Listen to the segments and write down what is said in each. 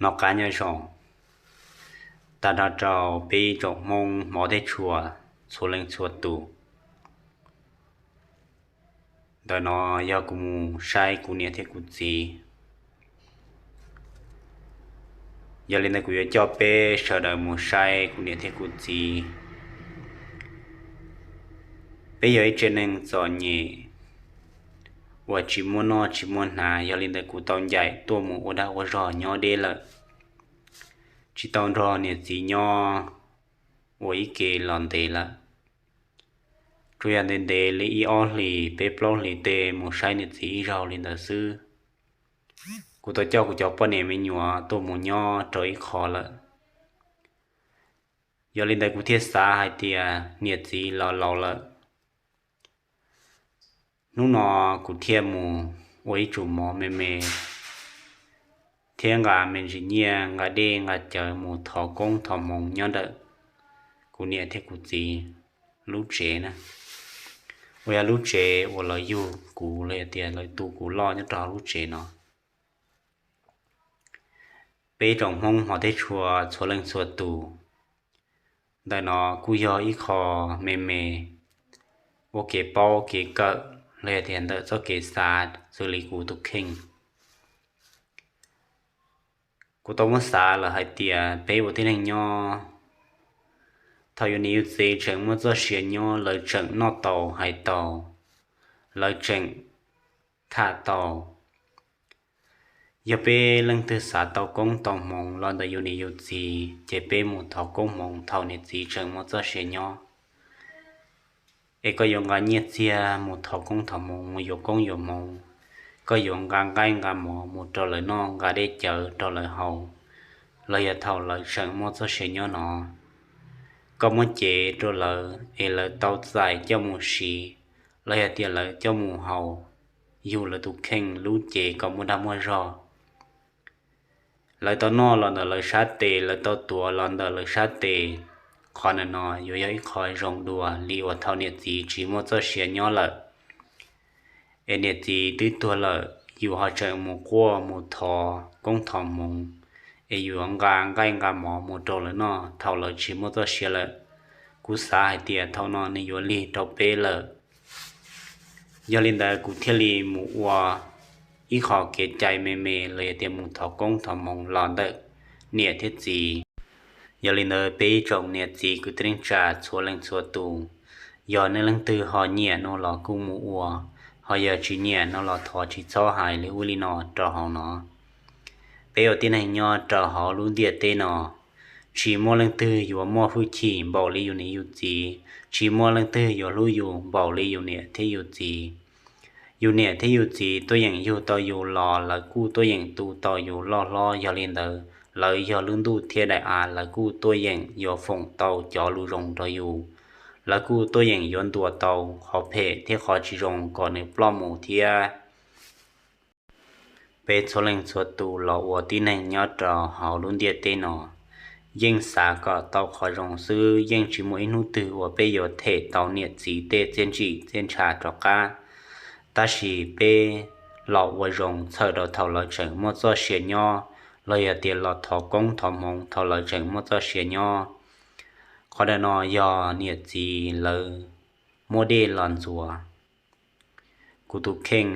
Noj qab nyob zoo tag nrho rau peb ib tsoom Hmoob hmov thiab tshua txhua leej txhua tus. Ntawm no yog kuv mus saib kuv niam thiab kuv txiv. Yog li ntawd kuv yuav coj peb sawv daws mus saib kuv niam thiab kuv txiv. Peb yog ib tsev neeg txom nyem uas tsis muaj noj tsis muaj hnav, yog li ntawd kuv tau ncaim tuaj mus ua dag ua zog nyob deb lawm, tsis tau nrog niam txiv nyob ua ib ke los ntev lawm. Tsuas yog ntev ntev li ib ob hlis peb plaub hlis tej mus saib niam txiv ib zaug li ntawd xwb. Kuv tau coj kuv cov poj niam me nyuam tuaj mus nyob rau ib qho lawm. Yog li ntawd kuv thiaj xav hais tias niam txiv los laus lawm, hnub no kuv thiaj mus ua ib tsum mov me me thiab nqa me ntsis nyiaj nqa dej nqa cawv mus thov koob thov hmoov nyob ntawm kuv niam thiab kuv txiv lub tsev na, uas yog lub tsev uas lawv yug kuv los yog tias lawv tu kuv loj nyob rau hauv lub tsev no. Peb tsoom Hmoob hmov thiab tshua txhua leej txhua tus, ntawm no kuj yog ib qho me me ua kev paub kev kawm los yog tias ntawm txoj kev xav xws li kuv tus kheej. Kuv tau muab xav lawm hais tias peb ua tib neeg nyob, thaum yus niam yus txiv tseem muaj txoj sia nyob lawv tseem noj tau hais tau, lawv tseem tham tau. Yog peb leej twg xav tau koob tau hmoov los ntawm yus niam yus txiv ces peb mus thov koob hmoov thaum niam txiv tseem muaj txoj sia nyob. Es koj yuav nqa nyiaj txiag mus thov koob thov hmoov mus yuav koob yuav hmoov, koj yuav nqa nqaij nqa mov mus rau lawv noj nqa dej cawv rau lawv haus, los yog thaum lawv tseem muaj txoj sia nyob no, koj muab cev rau lawv es lawv tau txais coj mus siv, los yog tias lawv coj mus haus yug lawv tus kheej lub cev kom muaj dag muaj zog. Lawv tau noj los ntawm lawv sab tes, lawv tau tuav los ntawm lawv sab tes. Qhov ntawm no yuav yog ib qho zoo dua li uas thaum niam txiv tsis muaj txoj sia nyob lawm, es niam txiv twb tuag lawm yus ho tseem mus quaj mus thov koob thov hmoov, es yus yuav nqa nqaij nqa mov mus rau lawv noj thaum lawv tsis muaj txoj sia lawm. Kuv xav hais tias thaum no nws yuav lig rau peb lawm. Yog li ntawd kuv thiaj li mus ua ib qho kev cai me me los yog tias mus thov koob thov hmoov los ntawm niam thiab txiv. Yog li ntawd peb ib tsoom niam txiv kwv tij neej tsa txhua leej txhua tus, yog nej leej twg ho nyiam no los kuj mus ua, ho yog tsis nyiam no los thov tsis txhob hais li ub li no rau hauv no. Peb ua tib neeg nyob rau hauv lub ntiaj teb no, tsis muaj leej twg yuav muaj hwj chim npaum li yus niam yus txiv, tsis muaj leej twg yuav hlub yus npaum li yus niam thiab yus txiv. Yus niam thiab yus txiv tuaj yeem yug tau yus los lawv kuj tuaj yeem tu tau yus loj hlob, yog li ntawd lawv yog lub ntuj thiab daim av, lawv kuj tuaj yeem yuav foom tau cov lus zoo rau yus, lawv kuj tuaj yeem yuav ntuas tau qhov phem thiab qhov tsis zoo kom nws ploj mus thiab. Peb txhua leej txhua tus los ua tib neeg nyob rau hauv lub ntiaj teb no, yeej xav kom tau qhov zoo xwb, yeej tsis muaj ib hnub twg uas peb yuav them tau niam txiv tej txiaj ntsim txiaj ntsha rov qab. Tab sis peb los ua zoo txhawm rau thaum lawv tseem muaj txoj sia nyob, los yog tias los thov koob thov hmoov thaum lawv tseem muaj txoj sia nyob. Qhov ntawm no yog niam txiv lawv muab dej los ntxuav kuv tus kheej.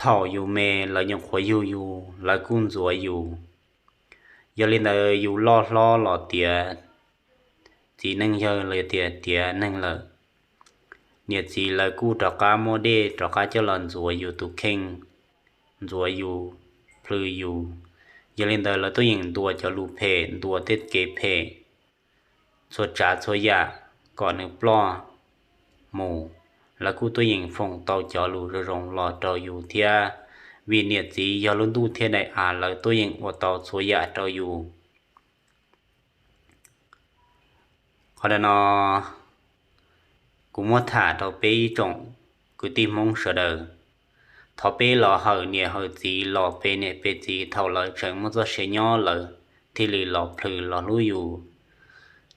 Thaum yus me lawv nyuam qhuav yug yus, lawv kuj ntxuav yus. Yog li ntawd yus loj hlob los tiav txiv neej yawg los yog tiav neeg lawm, niam txiv lawv kuj rov qab muab dej rov qab coj los ntxuav yus tus kheej, ntxuav yus, plhws yus. Yog li ntawd lawv tuaj yeem ntuas cov lus phem, ntuas tej kev phem txhua tsav txhua yam kom nws ploj mus. Lawv kuj tuaj yeem foom tau cov lus zoo zoo los rau yus thiab, vim niam txiv yog lub ntuj thiab daim av, lawv tuaj yeem ua tau txhua yam rau yus. Qhov ntawm no kuv muab tham rau peb ib tsoom kwv tij Hmoob sawv daws, thov peb los hawm niam hawm txiv, los pe niam pe txiv thaum lawv tseem muaj txoj sia nyob lawv thiaj li los plhws los hlub yus.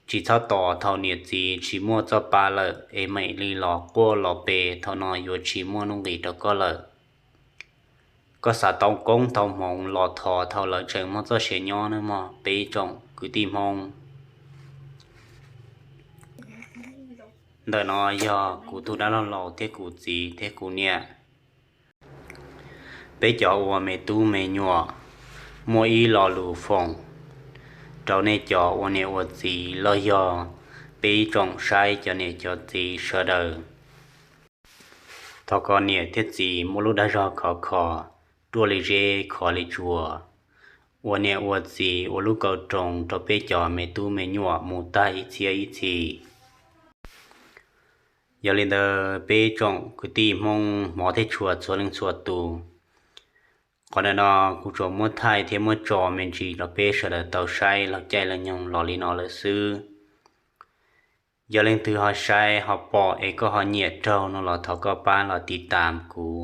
Tsis txhob tos thaum niam txiv tsis muaj txoj pa lawm es mam li los quaj los pe, thaum no yuav tsis muaj nuj nqis rau koj lawm. koj xav tau koob tau hmoov los thov thaum lawv tseem muaj txoj sia nyob nawb mog peb ib tsoom kwv tij Hmoob. Ntawm no yog kuv tus dab laug laus thiab kuv txiv thiab kuv niam. Peb cov ua me tub me nyuam muaj ib lo lus foom rau nej cov ua niam ua txiv los yog peb ib tsoom saib cov niam cov txiv sawv daws. Thov kom niam thiab txiv muaj lub dag zog khov kho, ruaj li zeb khov li tsua, ua niam ua txiv ua lub kaus roos rau peb cov me tub me nyuam mus tag ib txhiab ib txhis. Yog li ntawd peb tsoom kwv tij Hmoob hmov thiab tshua txhua leej txhua tus, qhov ntawm no kuv tsuas muab thaij thiab muab tso me ntsis rau peb sawv daws tau saib laug caij laug nyoog los li no lawm xwb. Yog leej twg ho saib ho pom es koj ho nyiam raug no los thov koj pab los tiv tam kuv,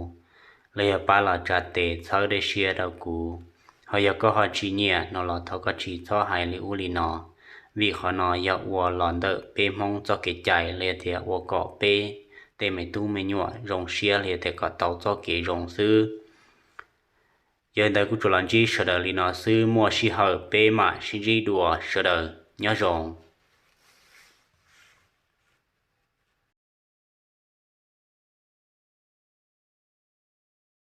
los yog pab los tsa tes txhawb dej siab rau kuv. Ho yog koj ho tsis nyiam no los thov koj tsis txhob hais li ub li no, vim qhov no yog ua los ntawm peb Hmoob txoj kev cai los yog tias ua kom peb tej me tub me nyuam zoo siab los yog tias kom tau txoj kev zoo xwb. Yog li ntawd kuv tsuas los ntsib sawv daws li no xwb, muaj sij hawm peb mam sib ntsib dua, sawv daws nyob zoo.